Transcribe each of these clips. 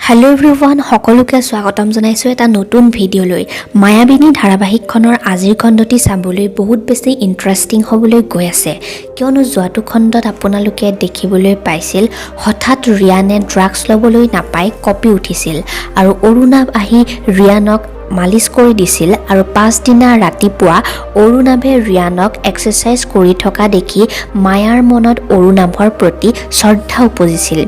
Hello' everyone, সকলোকে স্বাগতম জনাইছোঁ এটা নতুন ভিডিঅ'লৈ। মায়াবিনী ধাৰাবাহিকখনৰ আজিৰ খণ্ডটি চাবলৈ বহুত বেছি ইণ্টাৰেষ্টিং হ'বলৈ গৈ আছে, কিয়নো যোৱাটো খণ্ডত আপোনালোকে দেখিবলৈ পাইছিল, হঠাৎ ৰিয়ানে ড্ৰাগছ ল'বলৈ নাপাই কঁপি উঠিছিল আৰু অৰুণাভ আহি ৰিয়ানক মালিচ কৰি দিছিল। আৰু পাছদিনা ৰাতিপুৱা অৰুণাভে ৰিয়ানক এক্সাৰচাইজ কৰি থকা দেখি মায়াৰ মনত অৰুণাভৰ প্ৰতি শ্ৰদ্ধা উপজিছিল।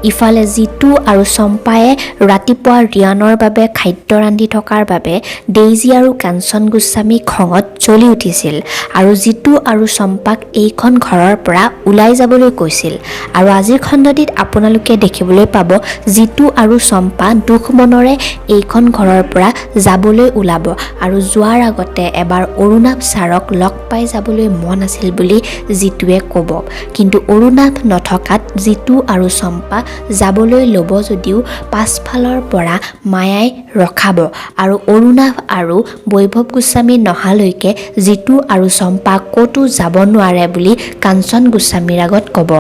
ইফালে জিতু আৰু চম্পায়ে ৰাতিপুৱা ৰিয়ানৰ বাবে খাদ্য ৰান্ধি থকাৰ বাবে ডেইজী আৰু কাঞ্চন গোস্বামী খঙত জ্বলি উঠিছিল আৰু জিতু আৰু চম্পাক এইখন ঘৰৰ পৰা ওলাই যাবলৈ কৈছিল। আৰু আজিৰ খণ্ডটিত আপোনালোকে দেখিবলৈ পাব, জিতু আৰু চম্পা দুখ মনৰে এইখন ঘৰৰ পৰা যাবলৈ ওলাব আৰু যোৱাৰ আগতে এবাৰ অৰুণাভ ছাৰক লগ পাই যাবলৈ মন আছিল বুলি জিতুৱে ক'ব। কিন্তু অৰুণাভ নথকাত জিতু আৰু চম্পা যাবলৈ ল'ব যদিও পাছফালৰ পৰা মায়াই ৰখাব আৰু অৰুণাভ আৰু বৈভৱ গোস্বামী নহালৈকে জিতু আৰু চম্পা ক'তো যাব নোৱাৰে বুলি কাঞ্চন গোস্বামীৰ আগত ক'ব।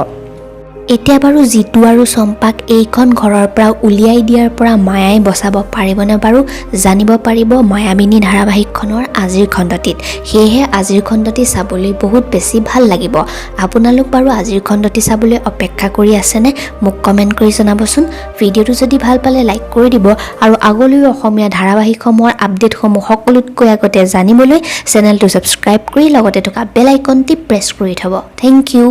এতিয়া বাৰু জিতু আৰু চম্পাক এইখন ঘৰৰ পৰা উলিয়াই দিয়াৰ পৰা মায়াই বচাব পাৰিবনে বাৰু? জানিব পাৰিব মায়াবিনী ধাৰাবাহিকখনৰ আজিৰ খণ্ডটিত। সেয়েহে আজিৰ খণ্ডটি চাবলৈ বহুত বেছি ভাল লাগিব। আপোনালোক বাৰু আজিৰ খণ্ডটি চাবলৈ অপেক্ষা কৰি আছেনে? মোক কমেণ্ট কৰি জনাবচোন। ভিডিঅ'টো যদি ভাল পালে লাইক কৰি দিব আৰু আগলৈও অসমীয়া ধাৰাবাহিকসমূহৰ আপডেটসমূহ সকলোতকৈ আগতে জানিবলৈ চেনেলটো ছাবস্ক্ৰাইব কৰি লগতে থকা বেল আইকনটি প্ৰেছ কৰি থ'ব। Thank U.